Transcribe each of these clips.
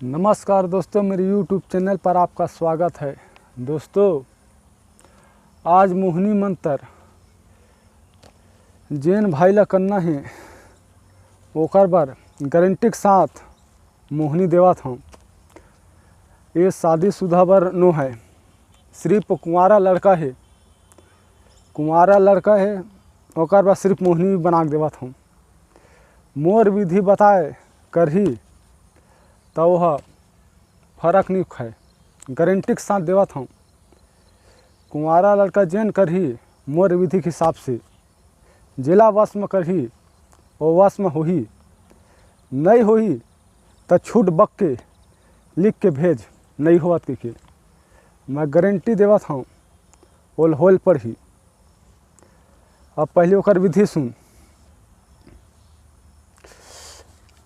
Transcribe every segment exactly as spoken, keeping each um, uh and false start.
नमस्कार दोस्तों, मेरे YouTube चैनल पर आपका स्वागत है। दोस्तों, आज मोहनी मंत्र जेन भाई ला करना हे, ओकर बर गारंटी के साथ मोहनी देवत हूँ। ये शादीशुदा बर नो है, सिर्फ कुंवारा लड़का है, कुंवारा लड़का है, ओकर बर सिर्फ मोहनी बना के देवत हूँ। मोर विधि बताए करही, त ओह फर्क नहीं खाए, गारंटी के साथ देवत हूँ। कुंवारा लड़का जेन करही मोर विधि के हिसाब से, जेला वश में करही, वो वश में होही, नहीं होही, त छूट बक के लिख के भेज, नहीं होवत कहिके। मैं गारंटी देवत हूँ, ओल होल पड़ही। अब पहले ओकर विधि सुन।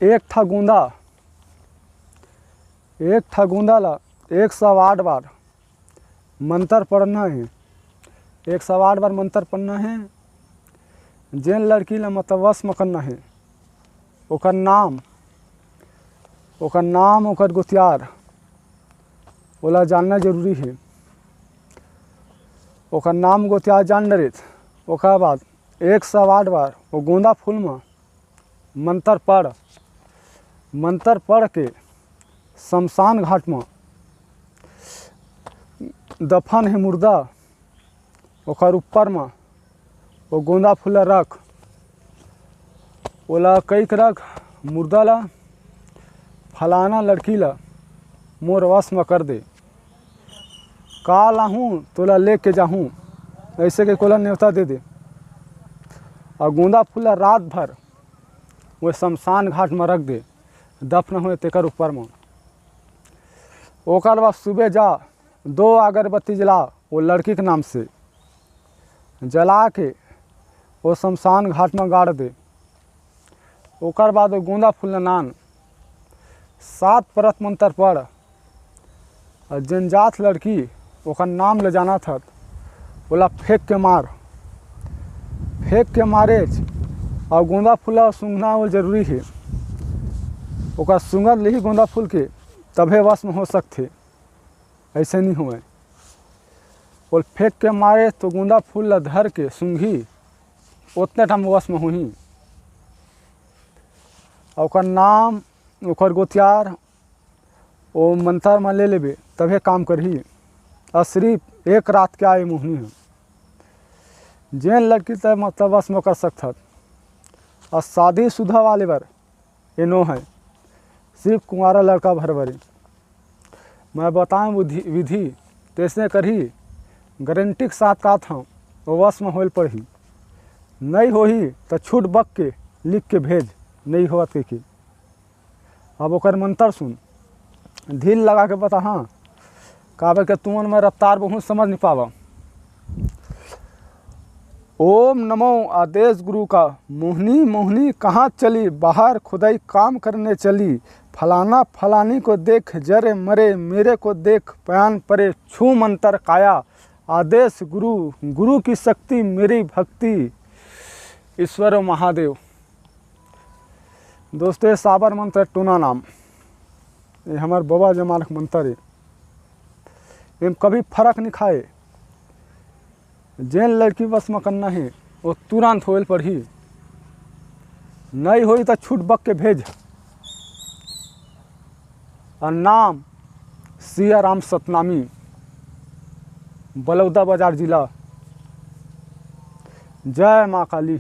एक ठा गोंदा, एक ठा गोंदा ला एक सौ आठ बार मंत्र पढ़ना है। एक सौ आठ बार मंत्र पढ़ना है। जेन लड़की ला मतलब वश में करना है, ओकर नाम, ओकर नाम, ओकर गोतियार, ओला जानना जरूरी है। ओकर नाम गोतियार जान डरे, ओकर बाद एक सौ आठ बार वो गोंदा फूल में मंत्र पढ़, मंत्र पढ़ के शमशान घाट में दफन है मुर्दा, ओकर ऊपर में वो गोंदा फूल रख, ओला कई के रख, मुर्दा ला, फलाना लड़की ला मोर वश में कर दे, काल आहूँ तोला लेके जाहूँ, ऐसे के कोला नेवता दे दे। और गोंदा फूल ला रात भर वो शमशान घाट में रख दे, दफन होए तेकर ऊपर में। ओकर बाद सुबह जा, दो अगरबत्ती जला वो लड़की के नाम से, जला के वो शमशान घाट में गाड़ दे। ओकर बाद वो गोंदा फूल ल नान, सात परत मंत्र पढ़, और जनजात लड़की ओकर नाम ले जानत हत, ओला फेंक के मार, फेंक के मारेच। और गोंदा फूल ल सूंघना वो जरूरी है, ओकर सूंघत ले ही गोंदा फूल के तभे वश में हो सकथे, ऐसे नहीं होए। ओल फेंक के मारे तो गोंदा फूल ल धर के सूंघी, ओतने टाइम वश में होही। और ओकर नाम, ओकर गोतियार, ओ मंत्र में ले लेबे, तभे काम करही। और सिर्फ एक रात के आए मोहनी है। जेन लड़की तय मतलब वश में कर सकथत। और शादीशुदा वाले बर ये नो है, सिर्फ कुंवारा लड़का भर बरे। मैं बताएं विधि, विधि तैसने करही, गारंटी के साथ कहत हूँ, वो वश में होल पड़ही। नहीं होही त छूट बक के लिख के भेज, नहीं होवत कहिके। अब ओकर मंत्र सुन, दिल लगा के बता, हाँ, काबर के तुमन में रफ्तार बहुत समझ नहीं पावा। ओम नमो आदेश गुरु का। मोहनी, मोहनी कहाँ चली? बाहर खुदाई काम करने चली। फलाना फलानी को देख जरे मरे, मेरे को देख पयान परे। छू मंत्र काया, आदेश गुरु, गुरु की शक्ति मेरी भक्ति, ईश्वर महादेव। दोस्तों, ये साबर मंत्र टोना नाम, ये हमर बबा जमानक मंत्र है। एम कभी फर्क नहीं खाए। जेन लड़की वश में करना है, वो तुरंत होल पड़ही। नहीं होई त छूट बक के भेज। और नाम सिया राम सतनामी, बलौदा बाजार जिला। जय माँ काली।